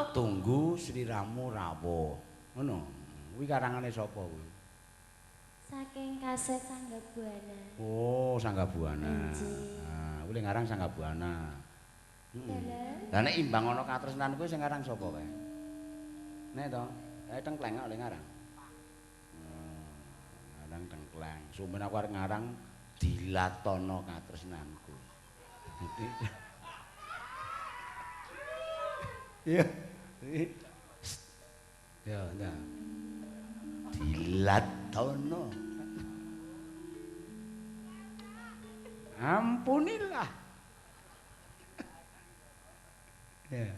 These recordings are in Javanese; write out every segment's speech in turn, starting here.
Tak tunggu sliramu rawuh. Ngono. Kuwi karangane sapa kuwi? Saking kaset Sangga Buana. Oh, Sangga Buana. Nah, kuwi ngarang Sangga Buana. Heeh. Lah nek imbang ana katresnan kuwi sing ngarang sapa kae? Nek to, tengkleng kok le ngarang. Ngarang tengkleng. Sumen aku arep ngarang dilatana katresnanku. Iya. Ya, nah. Dilatana. Ampunilah. Ya.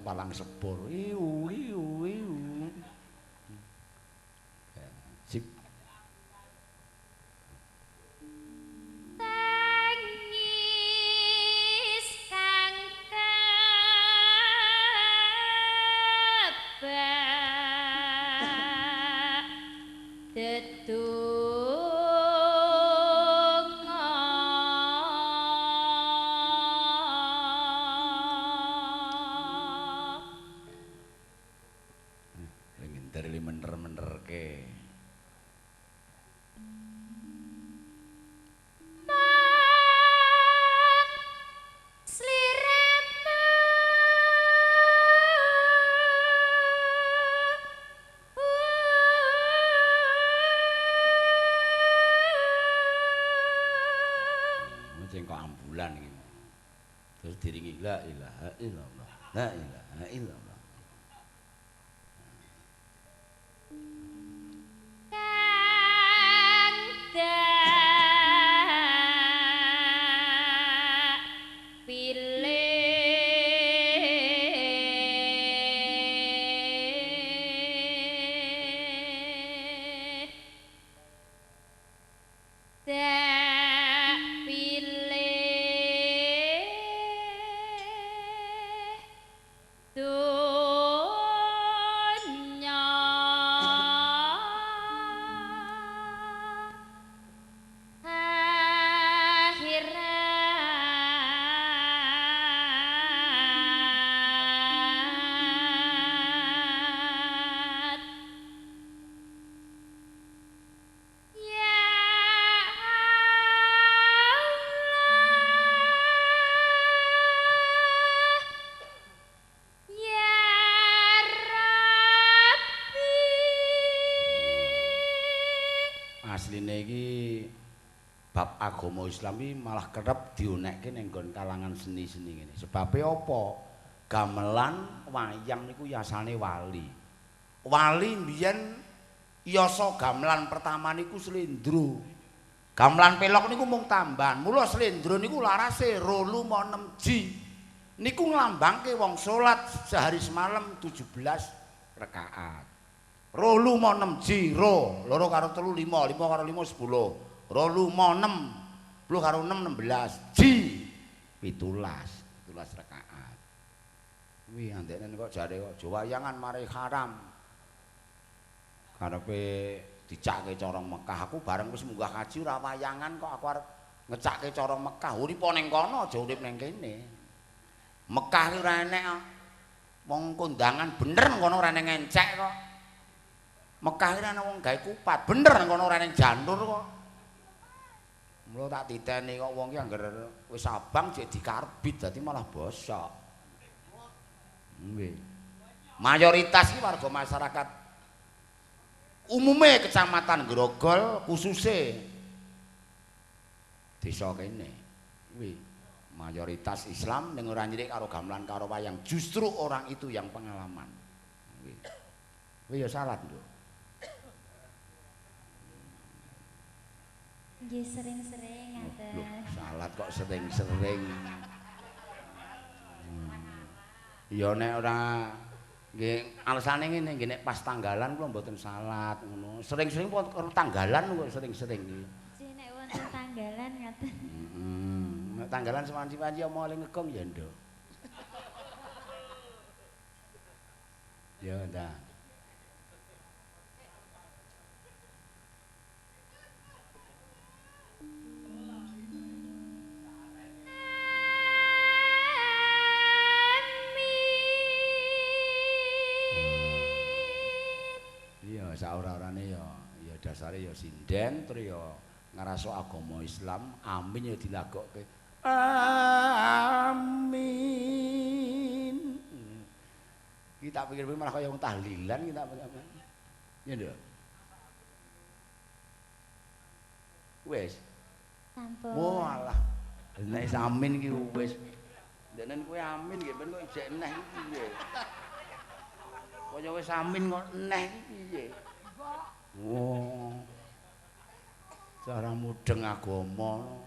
Palang sepur. Iu iu iu. Sip. Tangis kang kebak dedonga. Mener-menerke. Sing kok ambulan iki. Terus diringi la ilaha illallah. La ilaha illallah. Asline iki bab agama Islam iki malah kerep dionekke ning nggon kalangan seni-seni ngene. Sebabe apa? Gamelan wayang niku yasane wali. Wali mbiyen yasa gamelan pertama niku slendro. Gamelan pelok niku mung tambahan. Mula slendro niku larase 256 ji. Niku nglambangke wong salat sehari semalam 17 rakaat. 256 ji, ro, 2 karo 3 5, 5 karo 5 10. 256, 10 karo 6 16. Ji 17, 17 rakaat. Kuwi andekne kok jare kok wayangan mari haram. Karepe dicake corong Mekah, aku bareng wis munggah kaji ora wayangan kok aku arep ngecake corong Mekah. Uripa ning kono aja urip ning kene. Mekah ki ora enek kok. Wong kondangan bener kono ora enek encek kok. Mekah ki ana wong gawe kupat, bener kono ora ning janur kok. Mula tak titeni kok wong ki angger wis abang jek dikarbit dadi malah bosok. Nggih. Mayoritas iki warga masyarakat umume Kecamatan Grogol khususe desa kene. Kuwi mayoritas Islam ning ora nyirik karo gamelan karo wayang, justru orang itu yang pengalaman. Kuwi. Kuwi ya salah, Nduk. Nggih sering-sering ngaten. Lho, salat kok sering-sering. Ya nek ora Nggih, alasane ngene nggih nek pas tanggalan kula mboten salat ngono. Sering-sering karo tanggalan kok sering-sering iki. Nggih nek wonten tanggalan ngaten. Heeh. Nek tanggalan sewanci-wanci omong le ngegong ya, Nduk. Ya, ndak. Iya, saora-orane ya ya dasare ya sinden terus ya ngrasuk agama Islam, amin ya dilagokke. Amin. Iki tak pikir-pikir malah kaya wong tahlilan iki tak pikir. Ya, Nduk. Wis. Sampun. Walah. Nek wis amin iki wis. Ndeknen kowe amin nggih ben kok ijek neh iki piye? Kaya wis amin kok neh iki piye? Oh. Cara mudeng agama.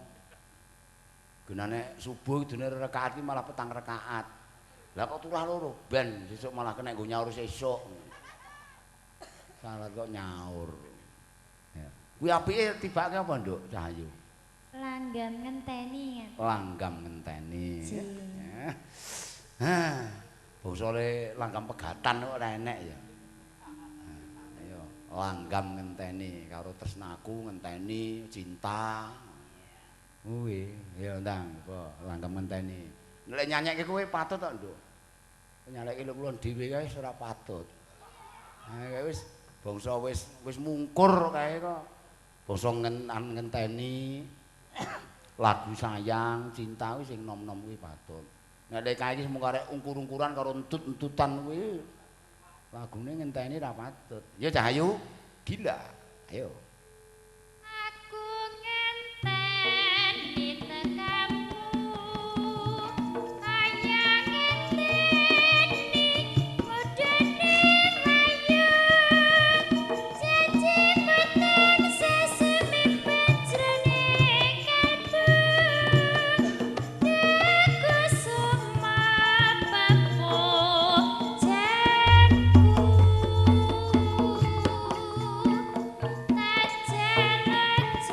Genane subuh kudune rakaat iki malah petang rakaat. Lah kok turah loro ben sesuk malah kena nggo nyaur sesuk. Salat kok nyaur. Ya. Kuwi apike tibake apa, Nduk Cahayu? Langgam ngenteni. Langgam ngenteni. Ya. Hah. Bangsa le langgam pegatan kok ora enek ya. Ayo, langgam ngenteni karo tresnaku ngenteni cinta. Kuwi, ya ndang apa langgam ngenteni. Nek nyanyekke kowe patut tok, Nduk. Nyalekke kula dhewe kae wis ora patut. Ha wis bangsa wis wis mungkur kae kok. Bangsa ngenteni lagu sayang, cinta kuwi sing nom-nom kuwi patut. Nek lek kae iki mung karek ungkur-ungkuran karo entut-entutan kuwi lagune ngenteni ra patut. Ya Cahayu, gila. Ayo. Aku ngenteni tekamu kaya ngenteni mudane rayu janji mboten sesumipet jroning kalbu kusuma pamujanku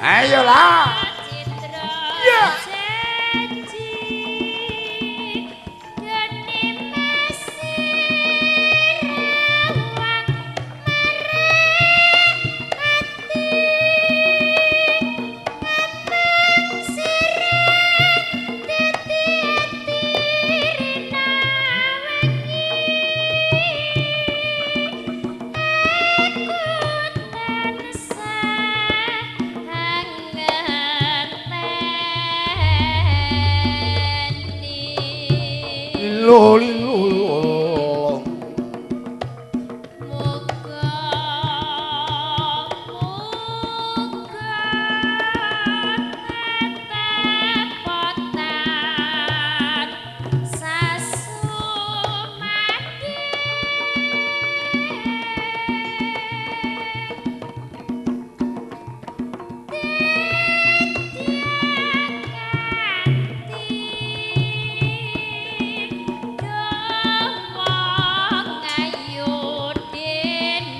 Ayo lah. Citra janji dene masih rawang marang ati amang sirah dadi ati rina wengi aku tansah ngenteni. Lho lho. Muga muga tetepotan sasumade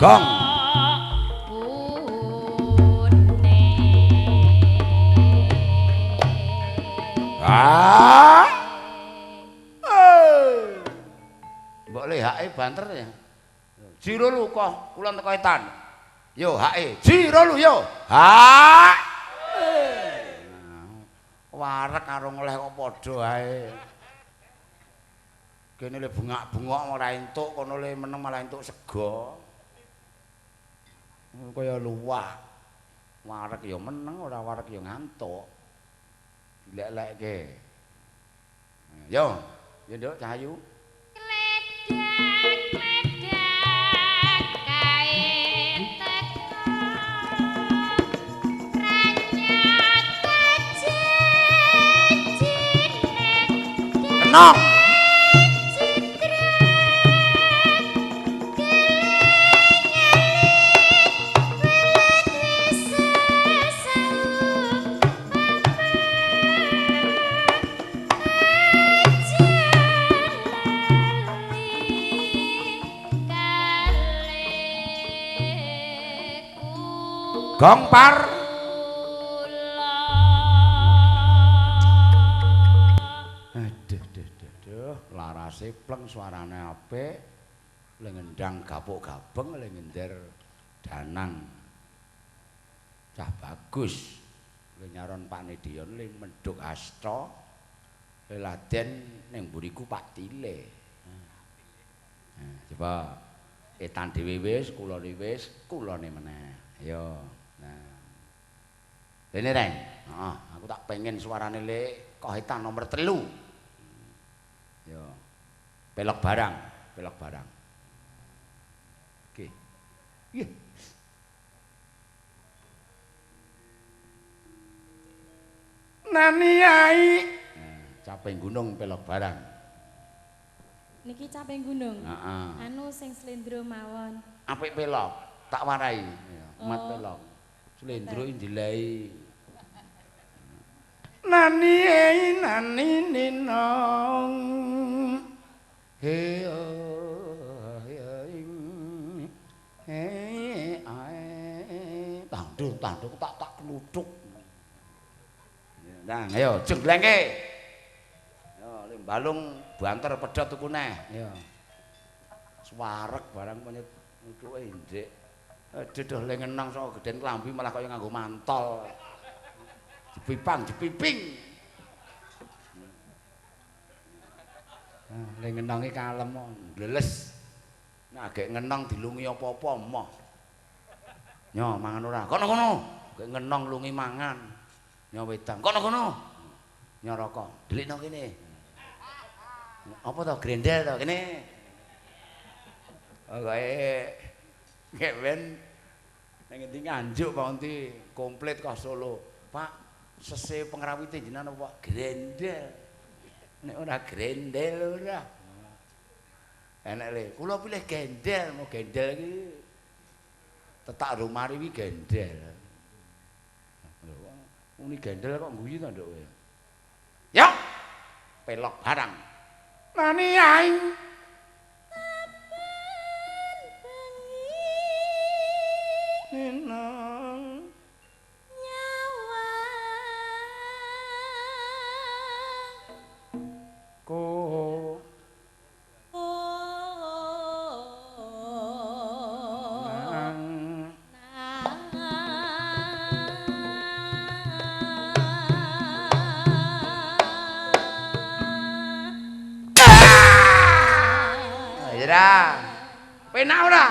Gong. Ah. Mbok le hake banter ya. Jiro lu kok kulon teko etan. Yo hake. Jiro lu yo. Ha. Warek karo ngeleh kok padha ae. Kene le bengak-bengok ora entuk, kono le meneng malah entuk sego. Kaya luwak. Warek ya meneng, ora warek ya ngantuk. Dilek-lekke. Yo, yo Nduk Cahayu. Kledak-kledak kae teko ranyat janjine Kenong. citra Gong par. Aduh duh duh duh, larase pleng suarane apik, le ngendang gapuk gabeng, le ngender danang. Cah bagus. Le nyaron Pak Nedion le menduk asta. Le laden ning mburiku Pak Tile. Nah, coba etan dhewe wis, kulone wis, kulone meneh. Ayo. Nah. Rene Reng. Heeh, aku tak pengen suarane le kohetan nomor 3. Yo. Pelok barang, pelok barang. Oke. Iya. Nani ai. Caping gunung pelok barang. Niki caping gunung. Heeh. Anu sing slendro mawon. Apik pelok, tak warai. Mat pelok. Slendro ndilai. Nani ei nani ninong. He he ae tanduk tanduk tak tak kluthuk. Nah, ayo jengglengke. Yo limbalung banter pedhot tuku neh. Yo. Swarek barang penyet nutuke ndhik. Aduh le ngenong saka gedhen klambi malah kaya nganggo mantol. Jepipang jepiping. Nah, le ngenonge kalem ngleles. Nek agek ngenong dilungi apa-apa emoh. Nyo mangan ora? Kono-kono. Agek ngenong lungi mangan. Nyo wedang. Kono-kono. Nyo rokok. Delikno kene. Apa to grendel to kene? Oh kae ngewen ning ngendi Nganjuk Pak Unti komplit kok Solo. Pak, sese pengrawite jenengan apa grendel. Nek ora grendel ora. Enek le, kula pilih gendel, mau gendel iki tetak rumari iki gendel. Lho, muni gendel kok guyu to nduk kowe. Yo. Pelok barang. Nani aing. Ninang nyawa ko nang Ira. Penak ora?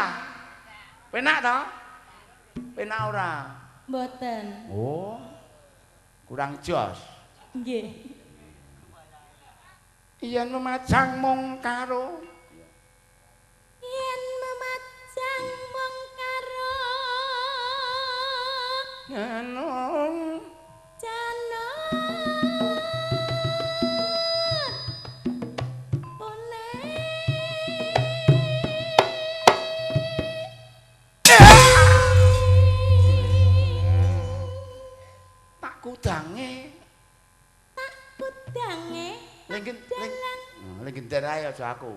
Penak to? Penak ora? Mboten. Oh. Kurang jos. Nggih. Yen memajang mung karo. Yen memajang mung karo. Ngenong janur pone. Tak kudange. Tak kudange. Lenggen ae aja aku.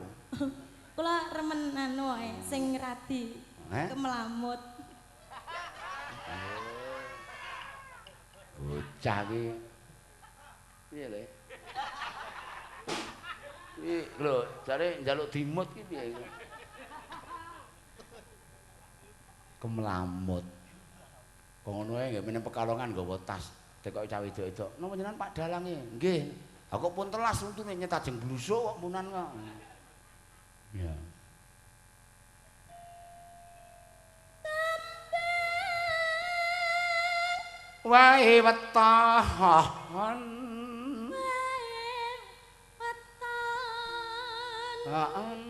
Kula remen anu ae sing radi kemelamut. Bocah iki. Piye le? Iki lho, jare njaluk dimut iki piye iki? Kemelamut. Kok ngono ae nggih meneh Pekalongan nggawa tas. Tekoki cah wedok-wedok. Napa jenengan Pak Dalange? Nggih. Aku pun telas untune nyetajeng blusuk kok munan kok. Ya. Wae weton. Wae weton. Heeh.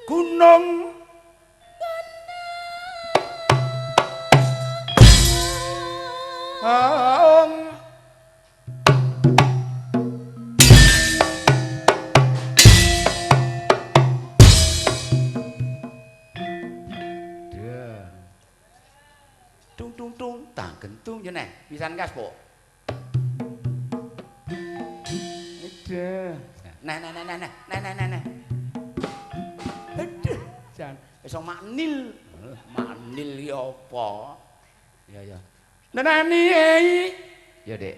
Gunung. Gunung. Gunung. Tung tung tung tang gentung yo neh pisan kas po. Aduh. Nah nah nah nah nah nah nah nah. Aduh, jan iso maknil. Maknil ki apa? Ya ya. Nenani. Ya, Dik.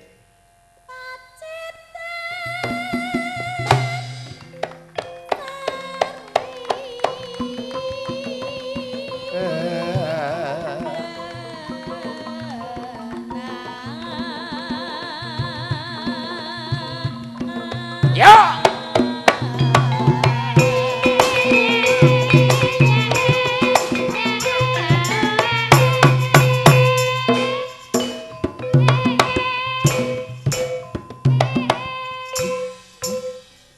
Ya.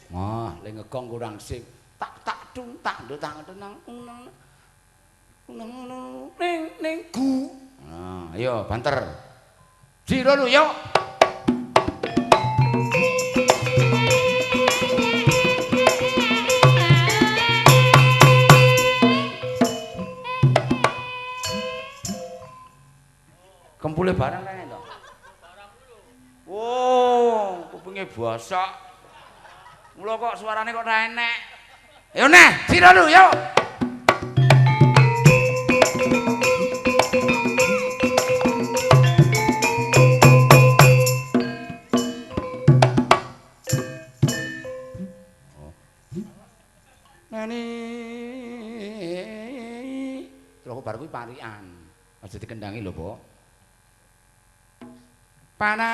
Wah, le ngegong kurang sing tak tak dung tak nduk tak tenang nang nang ning ning gu. Nah, ayo banter. Jiro lu yo. Kempule barang kene to. Wow, kupinge bosok. Mula kok suarane kok ora enek. Ayo neh, sira lu yo. Neni. Terus bar kuwi parikan. Aja dikendangi lho, Pak. Panas.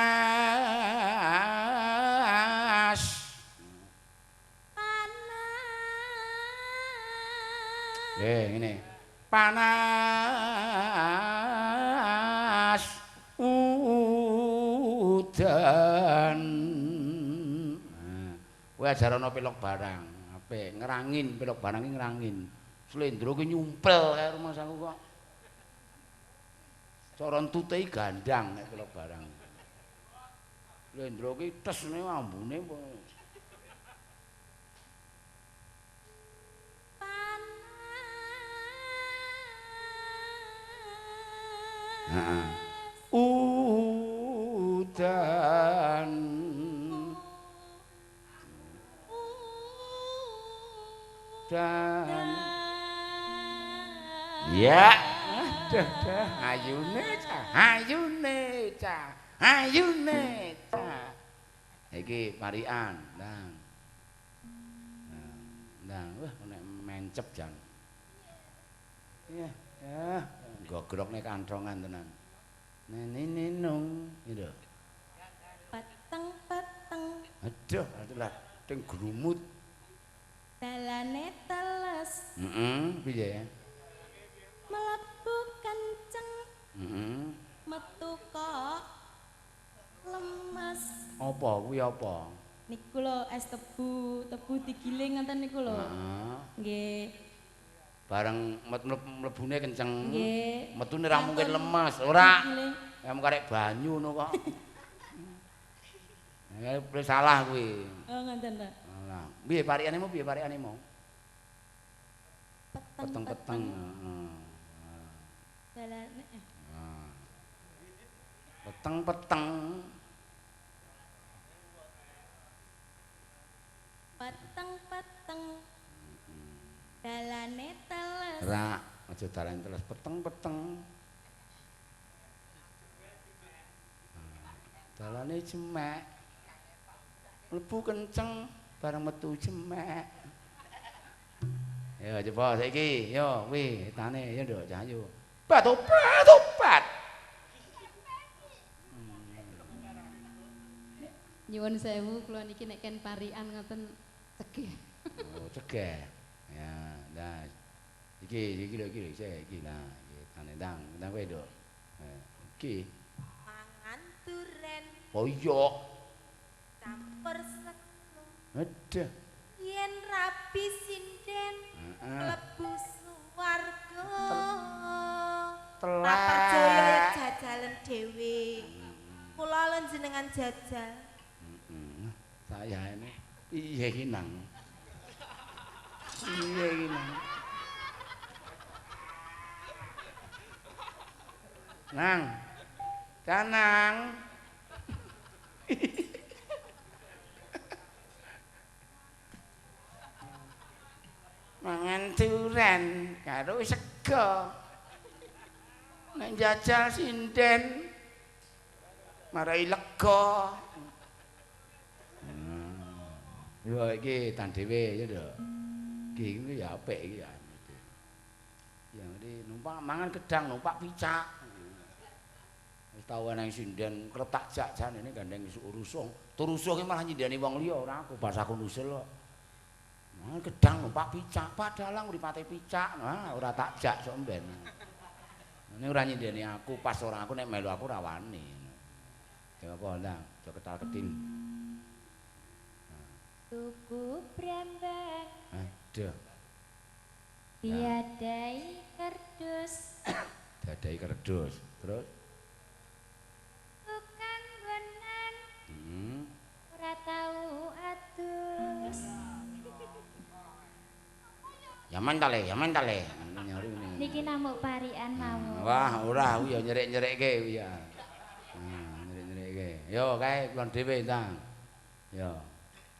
Panas. Ngene. Panas udan. Nah, kowe ajarono pelok barang, apik ngerangin pelok barang iki ngerangin. Slendro ki nyumpel kae rumangsaku kok. Cara entute gandang nek pelok barang. Slendro ki tesne ambune panas. Heeh. Udan. Dan. Ya. Aduh, dah ayune cah, ayune cah, ayune cah. Iki parikan, ndang. Ndang, wah nek mencep jan. Iya, ya, gogrokne kanthongan tenan. Neni ninung, iki lho. Peteng-peteng. Aduh, aduh ting grumut. Dalane teles. Heeh, piye? Mlebu kenceng. Heeh. Metu kok lemes. Apa kuwi apa? Niku lho es tebu, tebu digiling ngoten niku lho. Heeh. Nggih. Bareng mlebune kenceng. Nggih. Metune ra mungkin lemes, ora. Em karek banyu ngono kok. Salah kuwi. Oh ngoten ta. Salah. Piye parikane mau piye parikane mau? Peteng-peteng. Heeh. Dalane. Peteng-peteng. Peteng-peteng. Dalane teles. Ra, aja dalane teles, peteng-peteng. Dalane jemek. Mlebu kenceng bareng metu jemek. Ya coba saiki, yo kuwi tane yo Nduk Cahyu. Batopat opat. Nyuwun sewu kula niki nek ken parikan ngoten cegah. Oh, cegah. Ya, nah. Iki iki lho iki lho iki lah iki tane ndang, ndang kowe Nduk. Iki mangan duren. Oh iya. Campur sego. Aduh. Yen rabi sinden mlebu swarga. Telek. Ra percaya jajalen dhewe. Kula lan jenengan jajal. Saya ini piye iki nang? Piye iki nang? Nang. Danang. Mangan duren karo sego. Nek njajal sinden marai lega. Yo iki tan dhewe ya nduk. Iki iki ya apik iki ya. Ya ngene numpak mangan gedang numpak picak. Wis tau nang sinden kretak jak janene gandeng rusuh. Rusuh ki malah nyindeni wong liya ora aku bahasaku nusul kok. Mangan gedang numpak picak padahal mripate picak. Nah, ora tak jak sok mben. Ini ora nyindeni aku, pas ora aku nek melu aku ora wani. Ya apa ndang, aja ketal-ketil. Tuku brambang. Aduh. Diadai kerdus. Diadai kerdus. Terus tukang gonan. Ora tau adus. Yaman ta le, yaman ta le. Niki namuk parian mawon. Wah, ora aku ya nyerek-nyerekke kuwi ya. Nyerek-nyerekke. Yo kae kulon dhewe ndang. Yo.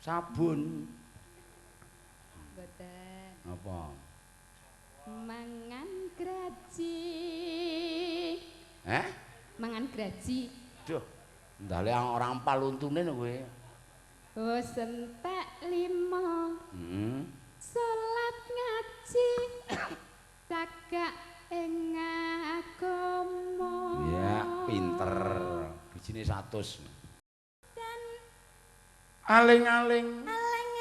Sabun. Mboten. Apa? Mangan graji. Heh? Mangan graji. Duh, ndale ora ampal untune lho kowe. Wis entek 5. Heeh. Salat ngaji. Cagak ing agama. Ya, pinter. Bijine 100. Dan aling-aling. Aling-aling.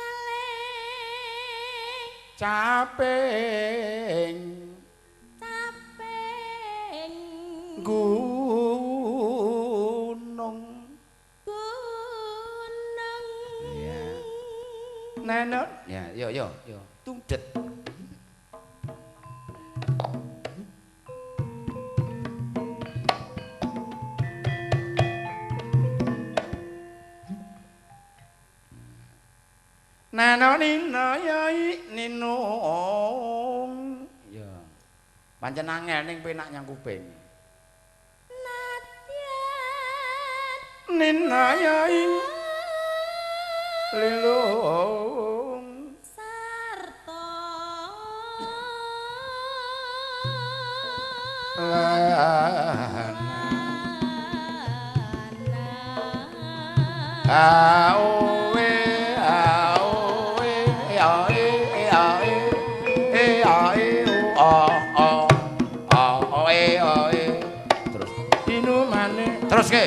Caping. Caping. Gunung. Gunung. Iya. Nenok. Ya, yo yo yo. Tungdet. Nano nino yai ninung. Ya. Pancen angel ning penak nyang kuping. Nadyan nina yai lilung sarta lana aowe aowe ae ae e ae o a a oe oe. Terus inumane terus ke.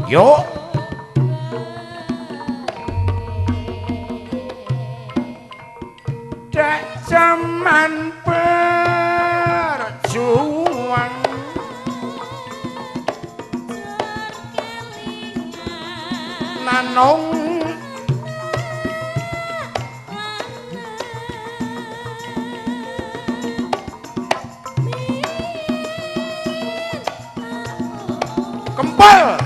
Yo dek jaman berjuang nanong kempel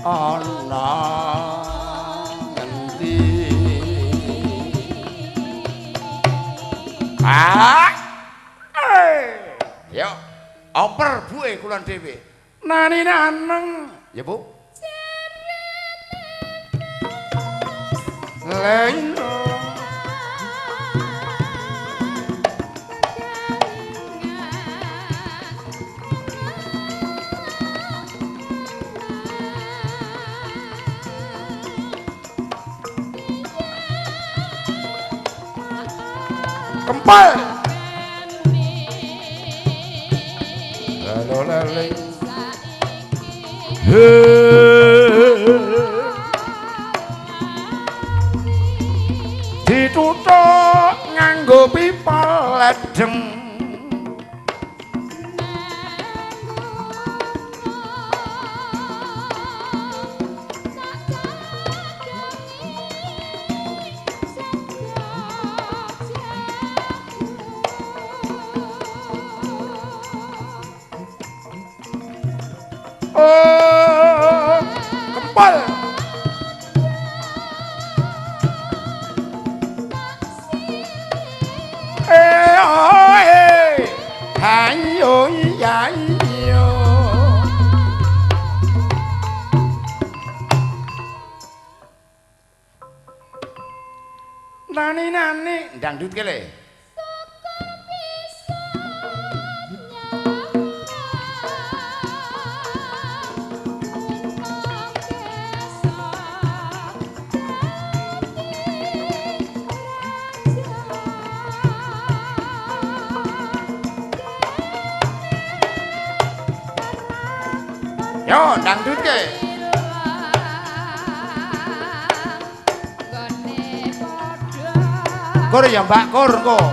ana ngendi ah. Yo oper buke kulon dhewe nani naneng ya Bu leno kempel lelo lele ditutuk nganggo pipa ledeng Oh, kempel. Eh, oh, eh, ayo, ayo. Nani nani dangdut ke le. Yo dangdut ke. Kur ya Mbak, kur kok.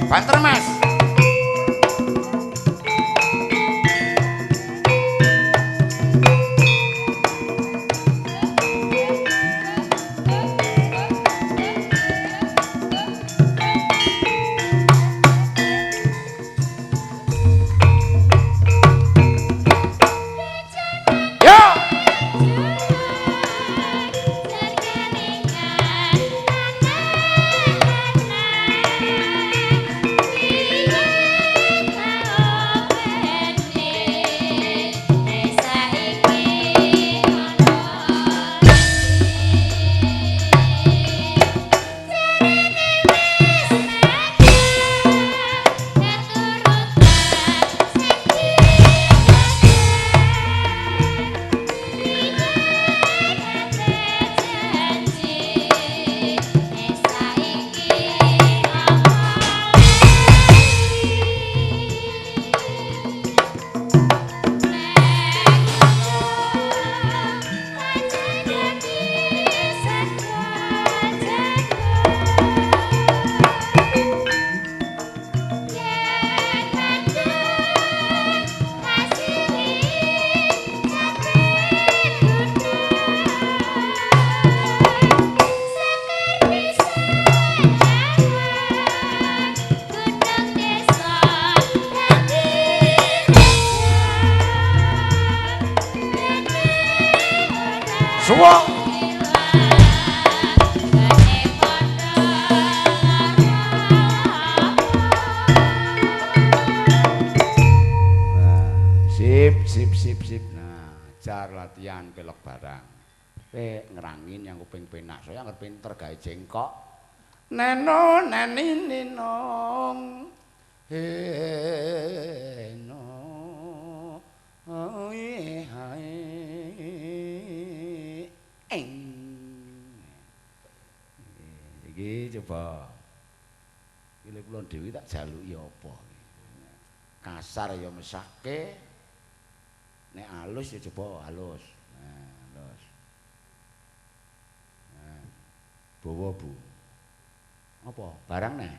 Banter Mas. Sip. Nah, jar latihan pelok barang. Pe ngerangin yang kuping penak, saya anggere pinter gawe jengkok. Neno neni ninong. He no. Oi hai. Eng. Iki coba. Iki lek kula dhewe tak jaluki apa. Kasar ya mesake. Nek halus ya coba halus. Nah, halus. Nah, bawa Bu. Apa? Barang neh.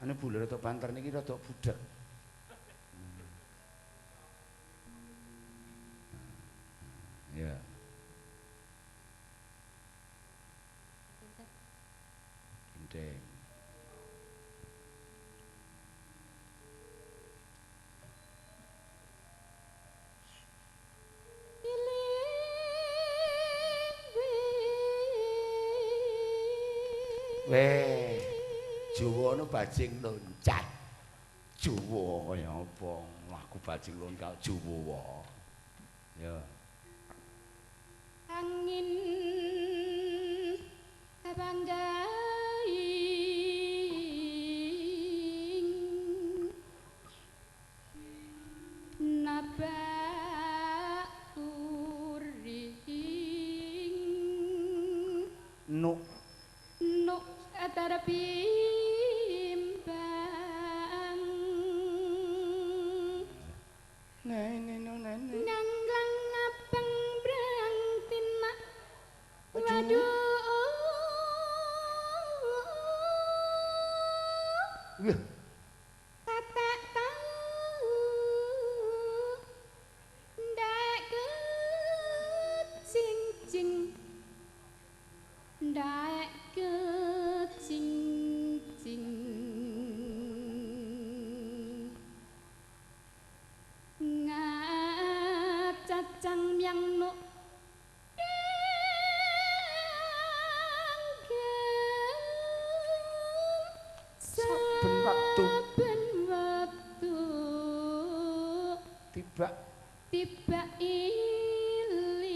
Ane Bu lho rada banter niki rada budhek. Ya. Gendeng. Weh, Jawa nu bajing loncat. Jawa kaya apa? Lagu bajing loncat Jawa. Ya. Angin banggaing nabak uring nuk nuk terbimbang nganglang ngabang brang tinak waduh tatak tau ndak kecing-cing ndak kecing-cing ngacacang miang nuk saben wektu Tibak tiba iling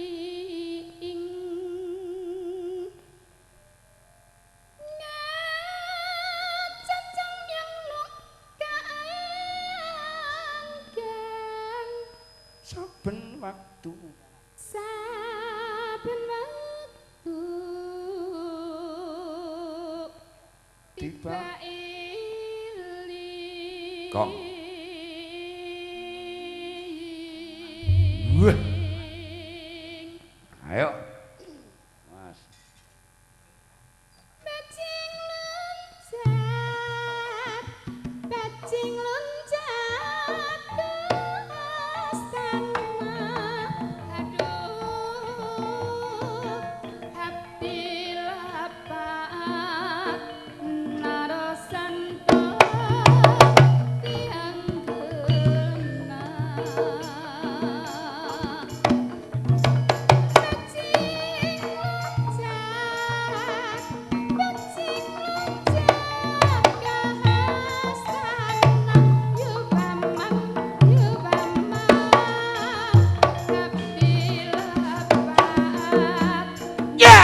ngacacang yang luka anggang saben waktu saben waktu tiba iling. Gong. Wah. Ayo. Mas. Bajing loncat tanah. Aduh, hati lapat narosanto tiang kena. Bajing loncat kahastana yu bamang hati lapat Ya.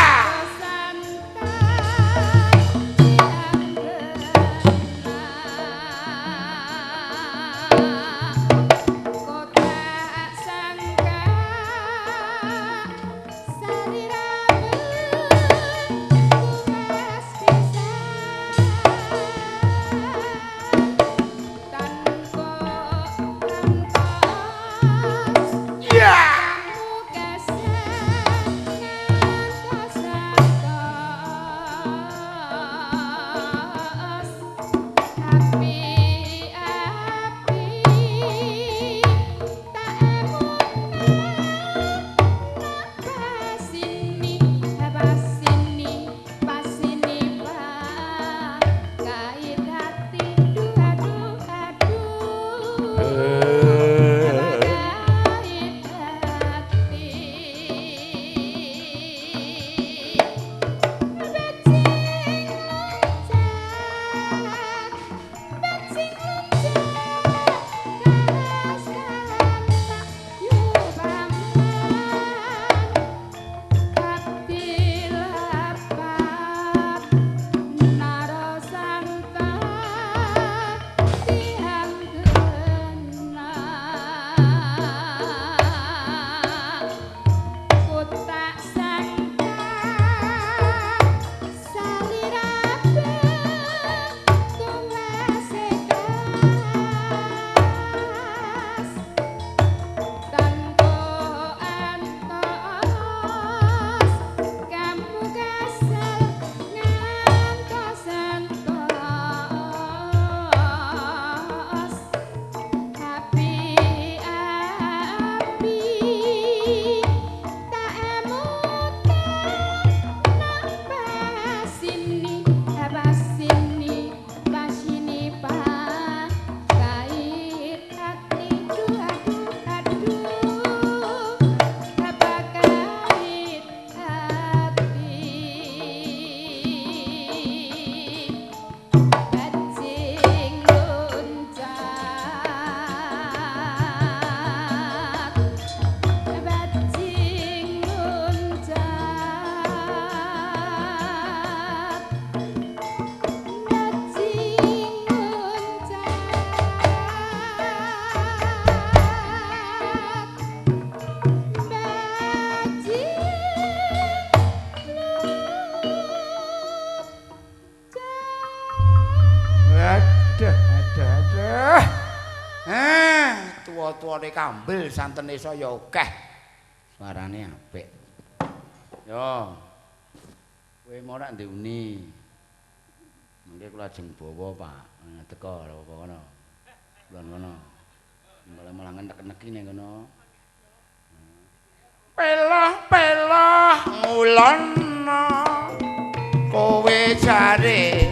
Ya. Aduh, aduh, aduh. Tuwa-tuwane kambel santene saya akeh. Suarane apik. Yo. Kowe mau rak ndiuni. Mengke kula ajeng bawa, Pak. Teko ora apa kono. Kulon kono. Malah ngenek-neki ning kono. Peloh-peloh ngulono. Kowe jare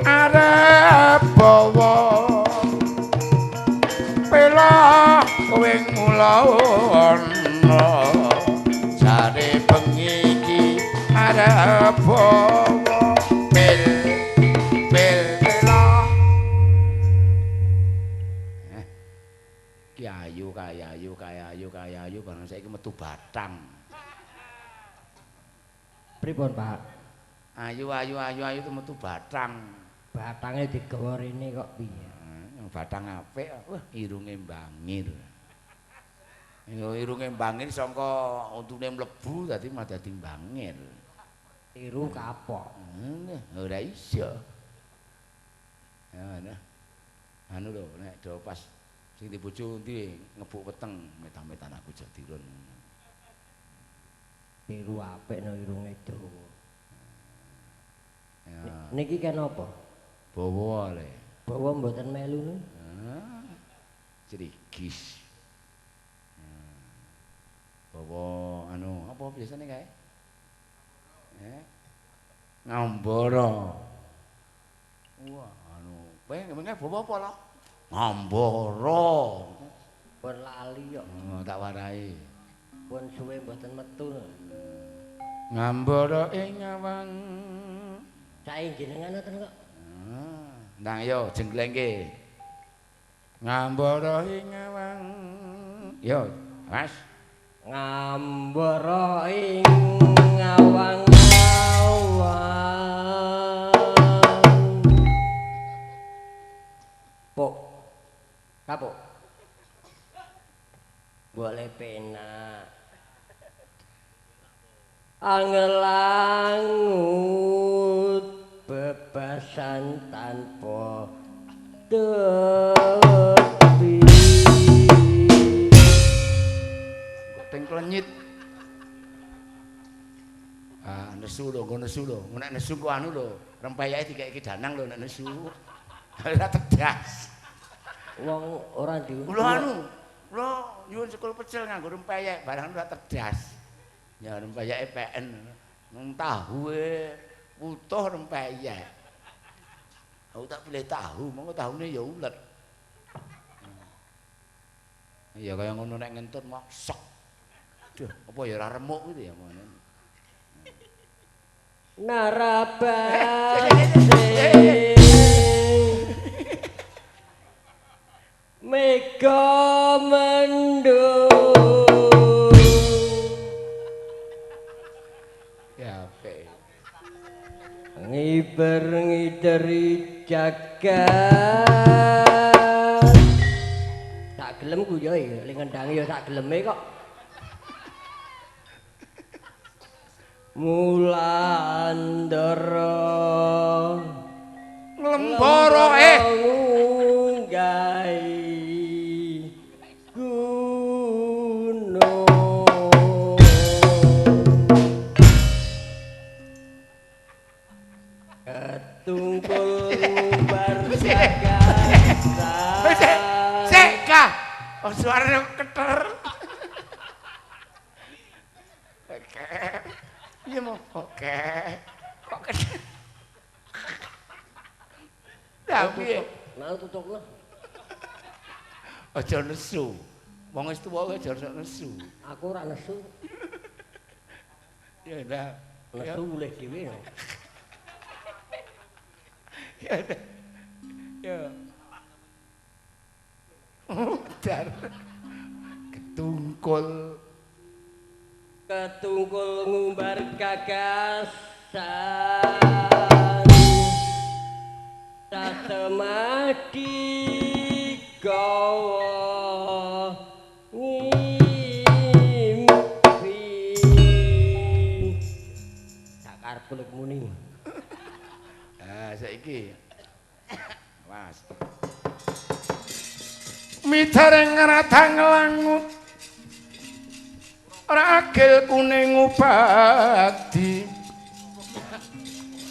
arep bawa. Peloh kowe ngulono. Jare bengi iki arep bawa. Pel pel peloh. Ki ayu kae ayu Saiki metu batang. Pripun, Pak? Ayu ayu ayu ayu itu metu batang. Batange digawa rene kok piye? Batang apik, wah irunge bangir. Ya irunge bangir sangka untune mlebu dadi mah dadi bangir. Tiru kapok. Ora iso. Ya nah. Anu lho nek do pas sing dibojo endi ngebuk weteng metan-metan aku jadirun. Tiru apik no irunge dawa. Ya. Niki kan apa? Bawa le. Bawa mboten melu nu. Crigis. Bawa anu apa biasane kae? Ngambara. Wah, anu, kowe ngene bawa apa lho? Ngambara. Pun lali kok. Oh, tak warai. Pun suwe mboten metu. Ngambara ing awang. Sae jenengan ngoten kok. Ndang yo jengglengke. Ngambara ing awang. Yo, Mas. Ngambara ing awang-awang. Pok. Kapok. Boleh penak. Angel-angut bebasan tanpa tepi. Kok klenyit. Ah, nesu lho, nggo nesu lho. Nek nesu ku anu lho, rempeyeke dikeki danang lho nek nesu. Ora tedas. Wong ora diundang. Kula anu, kula nyuwun sekul pecel nganggo rempeyek, barang ora tedas. Ya rempeyeke PN. Nang tahuwe utuh rempeyek. Aku tak pilih tahu, monggo tahune ya ulet. Ya kaya ngono nek ngentut mok sok. Duh, apa ya ora remuk gitu ya ngono. Narabase mega mendung. Ya apik. Ngiber ngideri jagat. Tak gelem ku yo ling ngendangi yo tak geleme kok. Mulandara nglembara ngunggahi gunung. Ketungkul ngumbar gagasan. Sik ka. Oh suarane keter. Iya mau oke. Kok keter. Lah piye? Nah tutupno. Aja nesu. Wong wis tuwa aja nesu. Aku ora nesu. Ya ndak. Nesu mulih dhewe. Ya. Ya. Dar. Ketungkul. Ketungkul ngumbar gagasan. Satemadi gawa ngimpi. Sak karepku lek muni. Ah saiki. Awas. Mitareng ratang langut ragil kuning upadi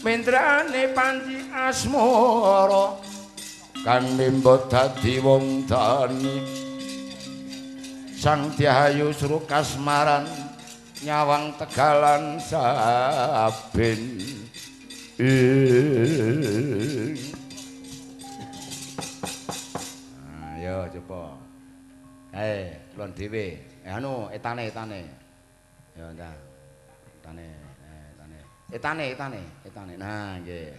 mendrane panji asmara kang mimbo dadi wong tani sang Dyahayu sru kasmaran nyawang tegalan saben. Ayo coba. Kulon dhewe. Anu etane etane. Ya ndak. Etane, etane. Etane etane, etane. Nah, nggih.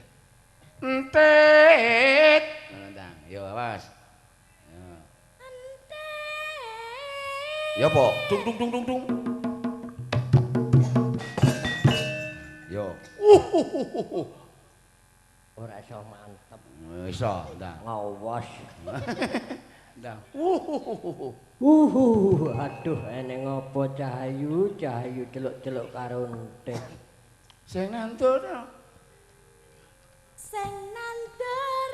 Entit. Nah, ndang. Yo awas. Yo. Entit. Ya apa? Dung dung dung dung dung. Yo. Ora iso mantep. Iso, ndang. Ngawas. Ndang. Aduh eneng apa Cahayu, Cahayu celuk-celuk karo entik. Sing nandur. Sing nandur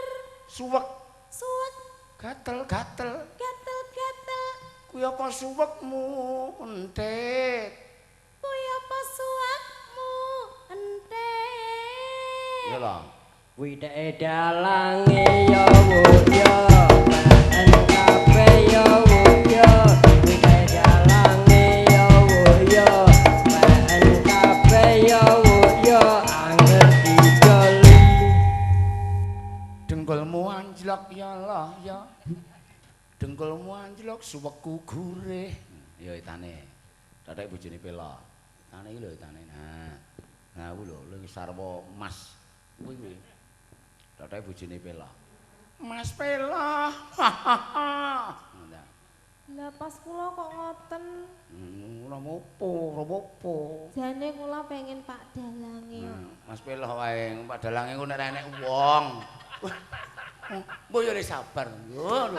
suwek. Suwek gatel-gatel. Gatel-gatel. Kuwi apa suwekmu entit? Kuwi apa suwekmu entit? Ya lah. Kuwi teke dalange ya wo ya. Paen kabeh ya wo ya. Kuwi teke dalange ya wo ya. Paen kabeh ya wo ya. Angger dijoli. Dengkulmu anjlok ya lah ya. Dengkulmu anjlok suwekku gurih. Ya itane. Tathek bojone Pela. Itane iki lho itane. Nah. Nah kuwi lho ling sarwa mas. Kuwi kuwi. Tathek bojone Pela. Mas Pela. Lah pas kula kok ngoten. Ora apa, ora apa. Jane kula pengen Pak Dalange. Mas Pela wae, Pak Dalange ku nek enek wong. Mbok yo sabar lho.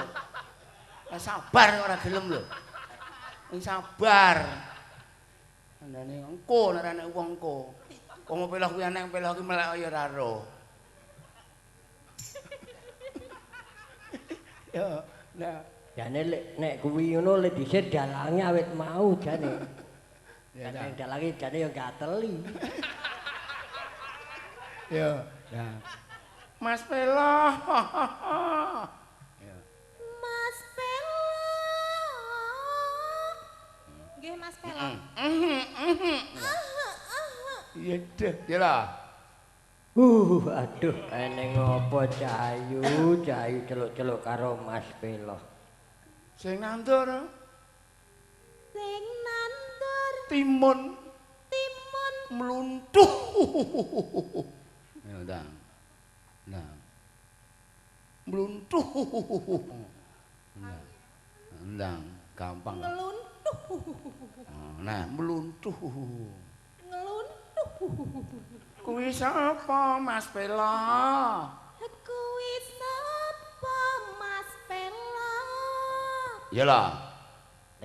Lah sabar ora gelem lho. Sing sabar. Andane engko nek enek wong engko. Wong Pela kuwi eneng Pela kuwi melek ya ora ro. Ya, nah jane nek kuwi ngono le dhisik dalange awit mau jane. Ya dalange jane ya gateli. Ya, nah. Mas Pela. Ya. Mas Pela. Nggih Mas Pela. Iya deh, ya lah. Aduh eneng apa Cahayu, Cahayu celuk-celuk karo Mas Pela. Sing nandur. Sing nandur timun. Timun mluntuh. Ya ndang. Nah. Mluntuh. Nah. Ndang, gampang. Ngeluntuh. Nah, mluntuh. Ngeluntuh. Kuwi sapa Mas Pela? Kuwi sapa Mas Pela? Ya lah.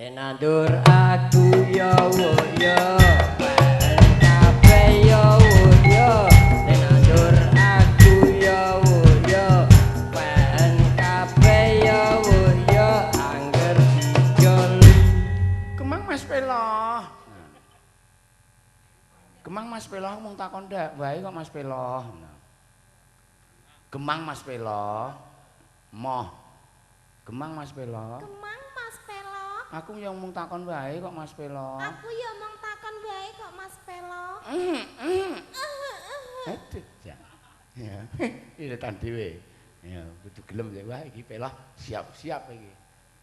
Nek nandur aku ya wo ya. Paen kabeh ya wo ya. Nek nandur aku ya wo ya. Paen kabeh ya wo ya. Angger dijoli. Kemang Mas Pela. Gemang Mas Pela mung takon ndak wae kok Mas Pela. Gemang Mas Pela. Moh. Gemang Mas Pela. Gemang Mas Pela. Aku yang mung takon wae kok Mas Pela. Aku ya mung takon wae kok Mas Pela. Aduh, ya. Ya. Iki tan dhewe. Ya, kudu gelem ya wah iki Pela siap-siap iki.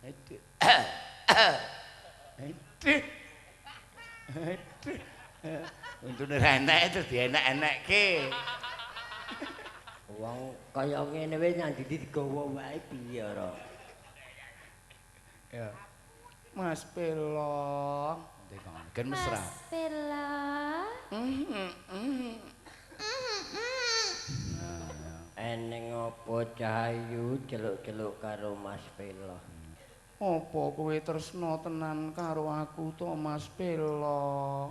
Aduh. Aduh. Aduh. Untune ra enek terus dienek-enekke. Wong kaya ngene wis nang ndi digawa wae piye ora. Ya. Mas Pela, gen mesra. Mas Pela. Eneng apa Cahayu celuk-celuk karo Mas Pela? Apa kowe tresna tenan karo aku to Mas Pela?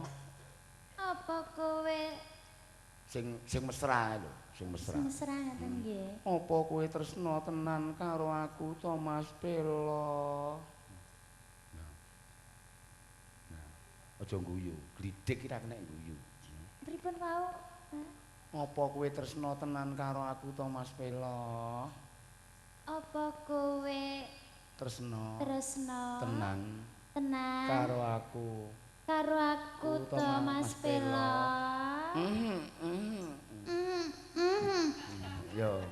Apa kowe sing sing mesra lho, sing mesra. Sing mesra ngoten nggih. Apa kowe tresna tenan karo aku to Mas Pela? Nah. Nah, aja guyu, glidhik iki ra kena guyu. Pripun wau? Apa kowe tresna tenan karo aku to Mas Pela? Apa kowe tresna tresna tenan tenan karo aku? Karo aku to Mas Pela. Yo,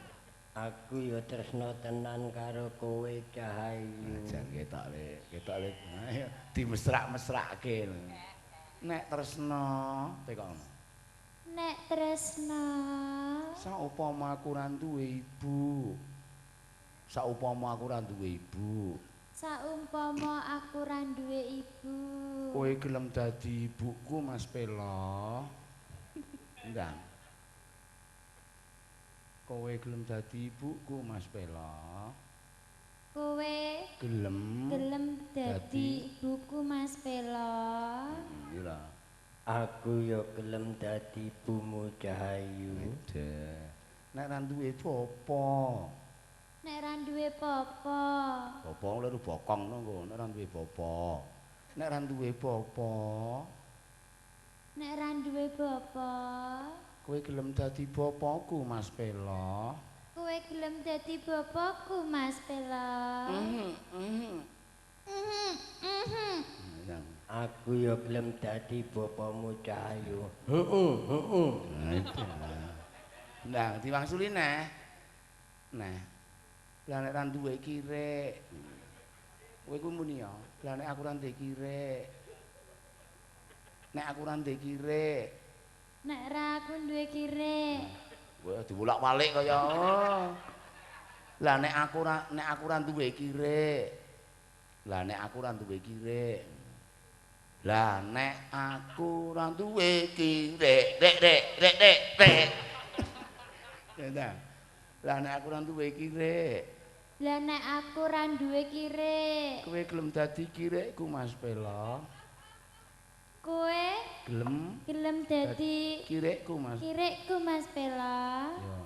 aku yo tresna tenan karo kowe Cahayu. Jan ketok le, ketok le. Ayo dimesrak-mesrake. Nek tresna tekok. Nek tresna saupama aku ra duwe ibu. Saupama aku ra duwe ibu. Saumpama aku ra duwe ibu. Kowe gelem dadi ibuku Mas Pelo? Ndang. Kowe gelem dadi ibuku Mas Pelo? Kowe gelem dadi ibuku Mas Pelo? Iya. Aku ya gelem dadi ibumu Cahayu. Nek ra duwe bapa. Nek ra duwe bapa. Bapa lho bokong ngono, nek ra duwe bapa. Nek ra duwe bapa. Nek ra duwe bapa. Kowe gelem dadi bapaku Mas Pelo? Kowe gelem dadi bapaku Mas Pelo? Aku ya gelem dadi bapamu Cahayu. Heeh, heeh. Nah, diwangsuli neh. Neh. Lah nek ra duwe kirek. Kowe ku muni ya, lah nek aku ra duwe kirek. Nek aku ra duwe kirek. Nek ra aku duwe kirek. Kowe diwolak-walik kaya. Lah nek aku ra duwe kirek. Lah nek aku ra duwe kirek. Lah nek aku ra duwe kirek, rek rek rek rek rek. Ya. Lah nek aku ra duwe kirek. Lah nek aku ra duwe kirek. Kowe gelem dadi kirekku Mas Pelo? Kowe gelem dadi kirekku Mas. Kirekku Mas Pelo. Ya.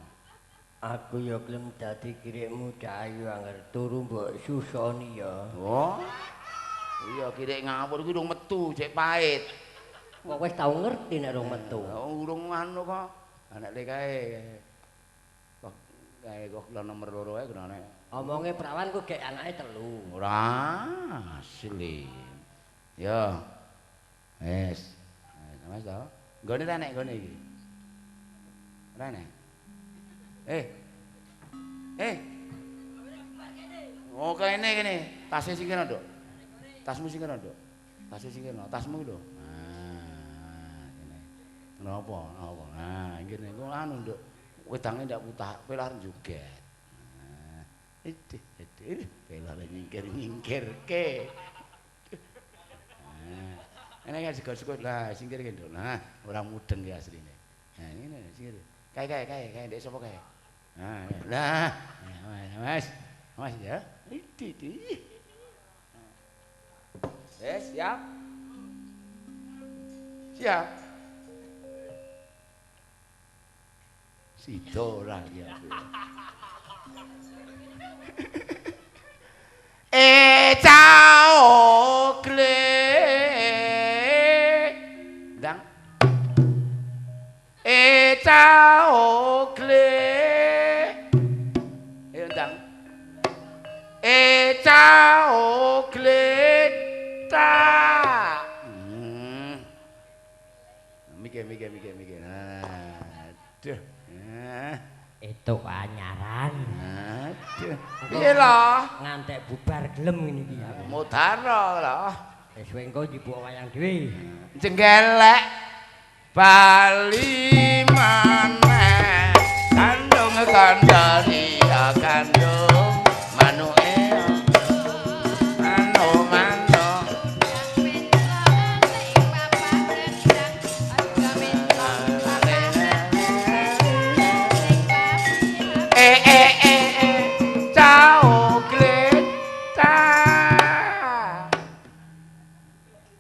Aku ya gelem dadi kirekmu Cahayu angger turu mbok susoni ya. Oh. Iya kirek ngawur kuwi urung metu, cek pahit. Kok wis tau ngerti nek urung metu. Urung anu kok. Nek le kae. Kok kae kok nomor 2 ae kenane. Omonge prawan ku gek anake 3. Ora asli. Ya. Wis. Wis to. Nggone ta nek nggone iki. Ora nek. Eh. Eh. Oh kene kene. Tase sing kene, Nduk. Tasmu sing kene, Nduk. Tase sing kene, tasmu lho. Nah, kene. Napa? Napa? Nah, ngene iku anu, Nduk. Wedange ndak putah, pelar joget. Nah, idih, idih, pelar nyingkir-nyingkirke. Nah, ngene kan sego-sego lah singkir ki, Nduk. Nah, ora mudeng ki asline. Nah, ngene singkir. Kae kae kae kae ndek sapa kae? Nah, lah, Mas. Mas ya. Idih, idih. Siap. Siap. Sida ora iki aku. Caogle. Ndang. Caogle. Ayo ndang. Caogle. Ta. Mikir. Aduh. Itu anyaran. Aduh. Piye lho? Ngantek bubar gelem ngene iki aku. Mudara lho. Wis engko njupuk wayang dhewe. Jenggelek bali maneh. Kandung kandhani ya kandung manuke.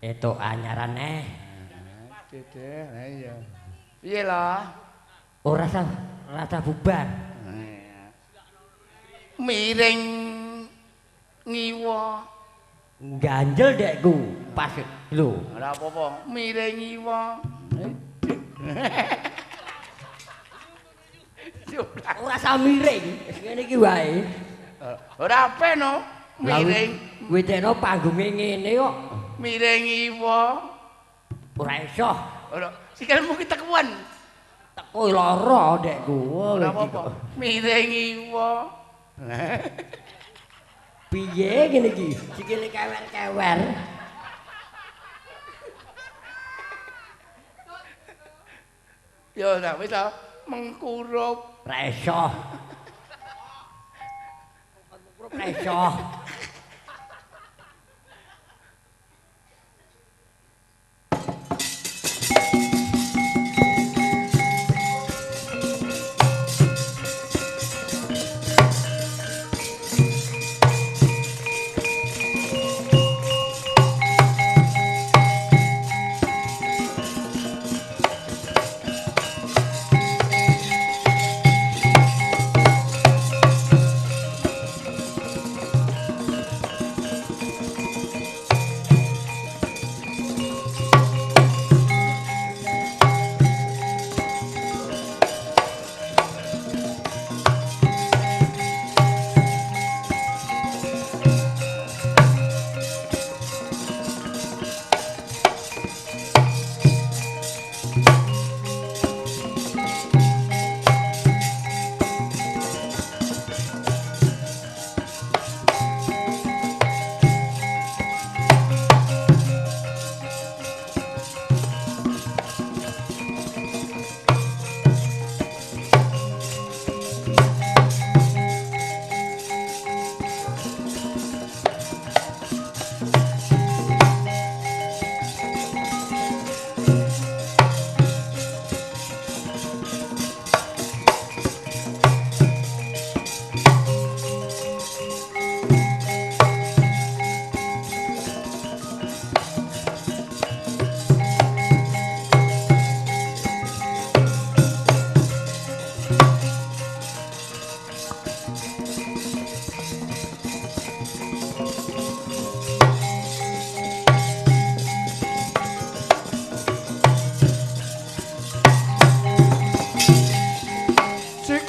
Itu anyaran eh. Dedeh, iya. Piye lho? Ora sah, rasa bubar. Miring ngiwa. Ganjel dekku pas lho. Ora apa-apa, miring ngiwa. Ora sah miring, wis ngene iki wae. Ora ape no, miring. Kuwi tekno panggunge ngene kok. Miring iwa. Ora iso. Ora, sikilmu ki tekuan. Teko lara dekku. Ora apa-apa. Miring iwa. Piye ngene iki? Sikile kewer-kewer. Ya ora wis ta, mengkurup. Ora iso. Mengkurup ora iso.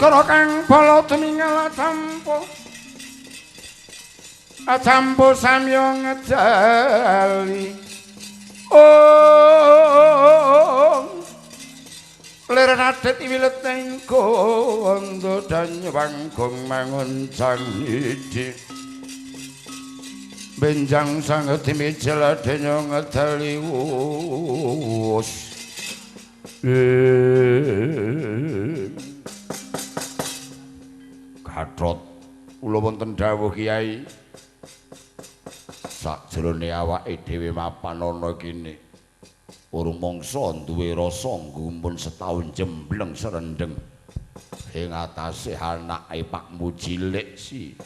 Negara kang bala tumingal campo. Acampo samya ngejali. Oh. Lir radet wilet ing gondo danyawang gong mangun cangidi. Benjang sanget mijel denya ngedali wus. Gatot kula wonten dawuh Kyai. Sakjroning awake dhewe mapan ana kene. Urung mangsa duwe rasa nggumun setaun jembleng serendeng. Ing atase anake Pakmu cilik si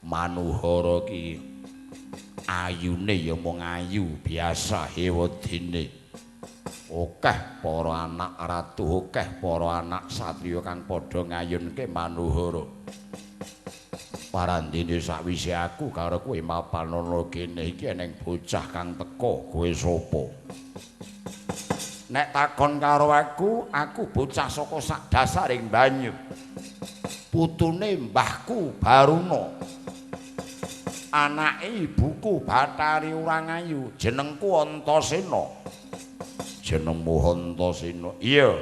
Manuhara ki ayune ya mung ayu biasa hewedene. Akeh para anak ratu, akeh para anak satriya kang padha ngayunke Manuhara. Parandene sakwise aku karo kowe mapan ana kene iki eneng bocah kang teka, kowe sapa? Nek takon karo aku, aku bocah saka sak dasaring banyu. Putune mbahku Baruna. Anake ibuku Bathari Urangayu, jenengku Antasena. Jenengmu Antasena? Iya.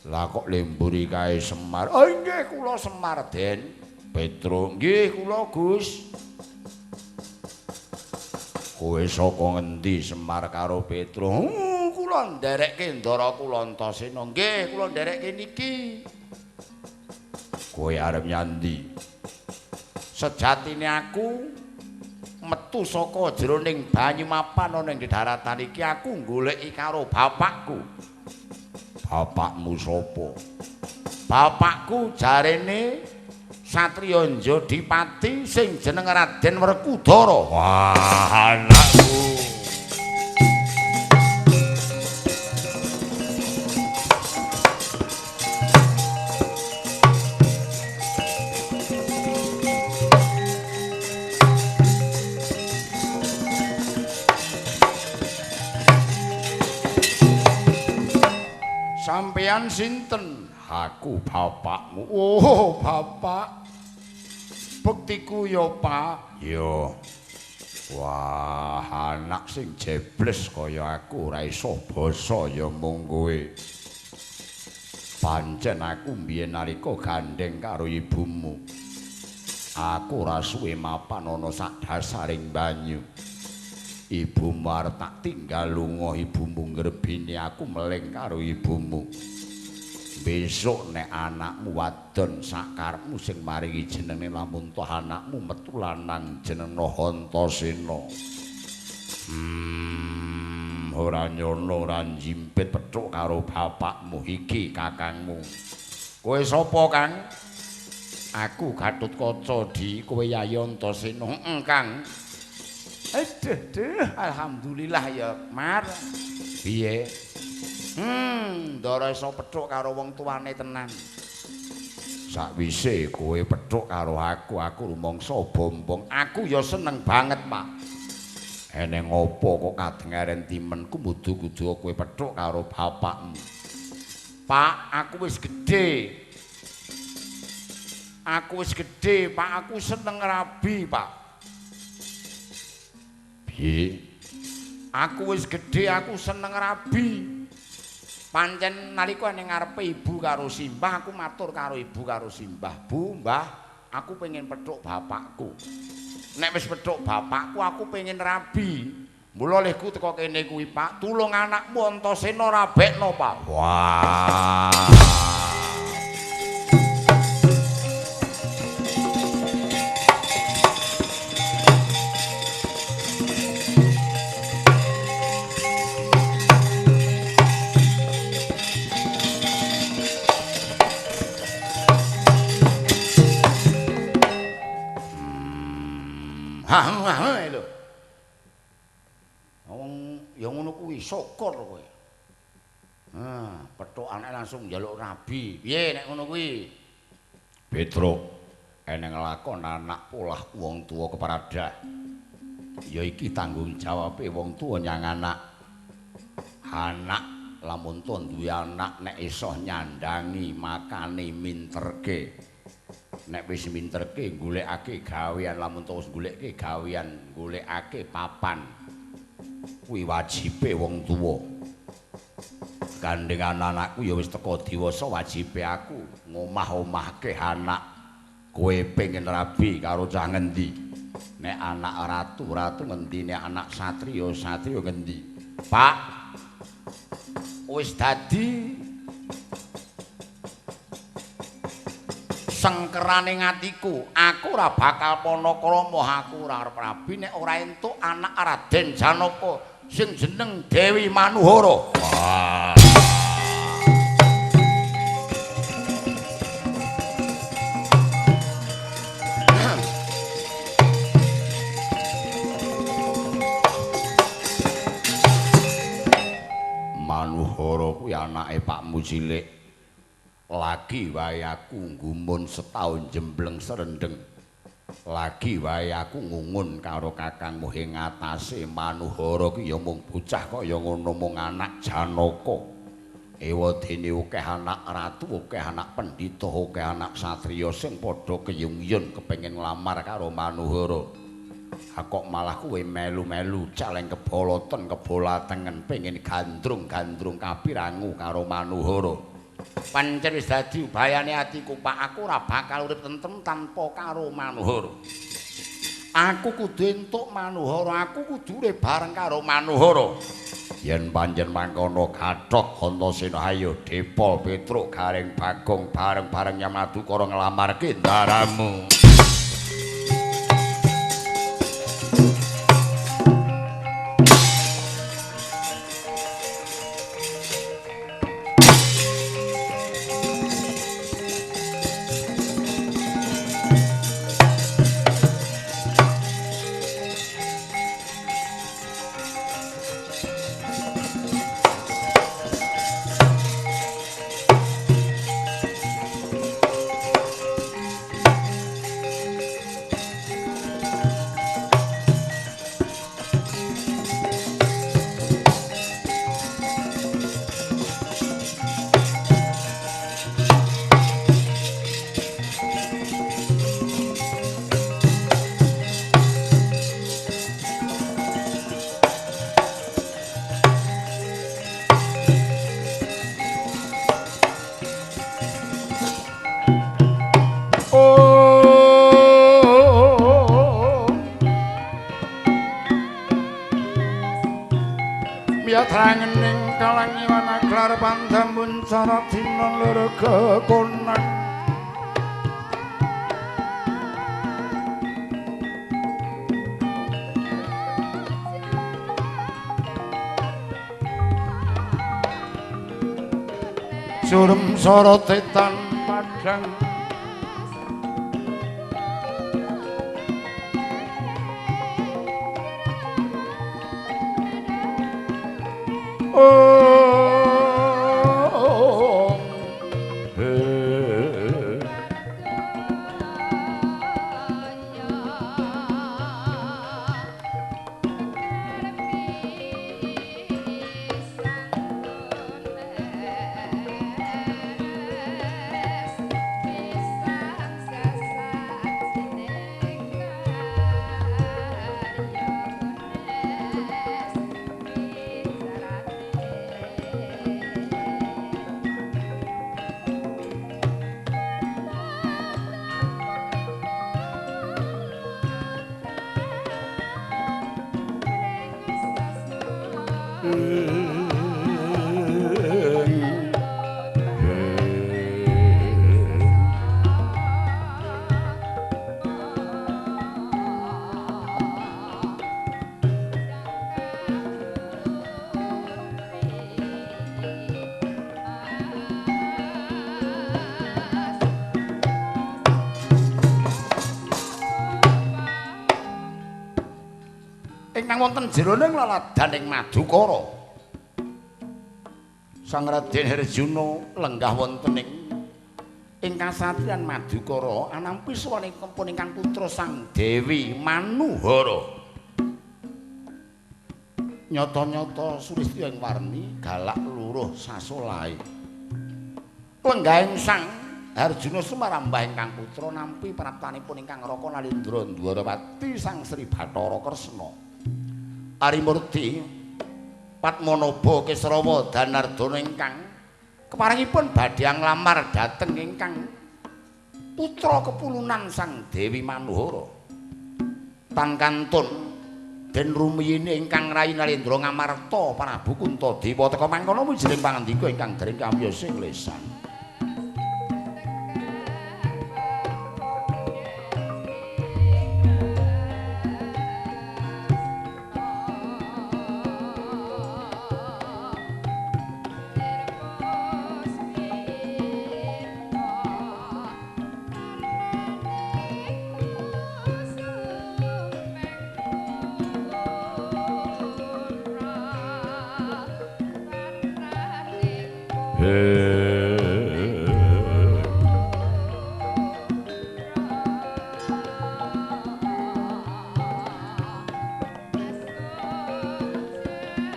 Lah kok lemburi kae Semar? Oh nggih kula Semar, Den. Petro, nggih kula Gus. Kowe saka ngendi Semar karo Petro? Kula nderekke ndara kula Antasena. Nggih, kula nderekke niki. Kowe arep nyandi? Sejatine aku metu saka jroning banyu mapan ana ing daratan iki aku goleki karo bapakku. Bapakmu sapa? Bapakku jarene satriya Njodipati sing jeneng Raden Werkudara. Wah, anakku. Sampeyan sinten? Aku bapakmu. Oh, bapak. Buktiku ya, Pak. Ya. Wah, anak sing jebles kaya aku ora iso basa ya mung kowe. Pancen aku mbiyen nalika gandeng karo ibumu. Aku ora suwe mapan ana sak dasaring banyu. Ibumu arep tak tinggal lunga, ibumu ngrebini aku meling karo ibumu. Besok nek anakmu wadon sakarepmu sing maringi jenenge lamun toh anakmu metu lanang jenengno Antasena. Ora nyono ora njimpit pethuk karo bapakmu iki kakangmu. Kowe sapa, Kang? Aku Gatotkaca, Di. Kowe Yayi Antasena. Heeh, Kang. Aduh, duh, alhamdulillah ya, Mar. Piye? Ndara iso pethuk karo wong tuane tenan. Sakwise kowe pethuk karo aku, aku rumangsa bombong. Aku ya seneng banget, Pak. Eneng apa kok kadengaren timenku kudu-kudu kowe pethuk karo bapakmu. Pak, aku wis gedhe. Aku wis gedhe, Pak, aku seneng rabi, Pak. Piye? Aku wis gedhe, aku seneng rabi. Pancen nalika ning ngarepe ibu karo simbah, aku matur karo ibu karo simbah, "Bu, Mbah, aku pengen pethuk bapakku. Nek wis pethuk bapakku, aku pengen rabi. Mula lehku teko kene kuwi, Pak, tulung anakmu Antasena rabekno, Pak." Wah. Ha lho. Wong ya ngono kuwi syukur kowe. Ha, pethuk anake langsung njaluk rabi. Piye nek ngono kuwi? Petruk, eneng lakon anak polah wong tuwa keparadah. Ya iki tanggung jawabe wong tuwa nyang anak. Anak Lamun to duwe anak nek iso nyandangi makane minterke. Nek wis minterke golekake gawean, lamun to wis goleke gawean golekake papan. Kuwi wajibe wong tuwa. Gandeng anakku ya wis teka diwasa, wajibe aku ngomah-omahke anak. Kowe pengen rabi karo cah ngendi? Nek anak ratu, ratu ngendi? Nek anak satriya, satriya ngendi? Pak, wis dadi sengkerane atiku. Aku ora bakal panakrama, aku ora arep rabi nek ora entuk anak Raden Janaka sing jeneng Dewi Manuhara. Wah. Manuhara kuwi anake pakmu cilik. Lagi wae aku nggumun setahun jembleng serendeng. Lagi wae aku ngungun karo kakangmu ing ngatasé Manuhara ki ya mung bocah kaya ngono, mung anak Janaka. Ewadene akeh anak ratu, akeh anak pendhita, akeh anak satriya sing padha keyung-yun kepengin nglamar karo Manuhara. Ha kok malah kowe melu-melu caleng keboloten kebolatengen pengin gandrung-gandrung kapirangu karo Manuhara. Pancen wis dadi ubayane atiku, Pak, aku ora bakal urip tentrem tanpa karo Manuhara. Aku kudu entuk Manuhara, aku kudu urip bareng karo Manuhara. Yen pancen mangkono gathok Antasena ayo Depol Petruk Gareng Bagong bareng-bareng Nyamadukara nglamarke ndaramu. Miyatrangening kalangiwan aglar pandamun cara dina loro kekonang. Surem sorote tan padhang Ingkang wonten jeroning laladan ing Madukara. Sang Raden Herjuna lenggah wonten ing kasatriyan Madukara anampi swanipun ingkang putra Sang Dewi Manuhara. Nyata-nyata Sulistya ing warni galak luruh sasolahe. Lenggahing Sang Arjuna sumarambah ingkang putra nampi praptanipun ingkang Raka Nalindra Dwarawati Sang Sri Bathara Kresna. Arimurti Padmanaba Kesrawa Danardana ingkang keparengipun badhe nglamar dhateng ingkang putra kepulunan Sang Dewi Manuhara. Tangkantun den rumiyine ingkang Rai Nalendra Ngamarta Prabu Kuntadewa teka mangkono wijining pangandika ingkang dereng kawiyos ing lesan.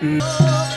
Hey.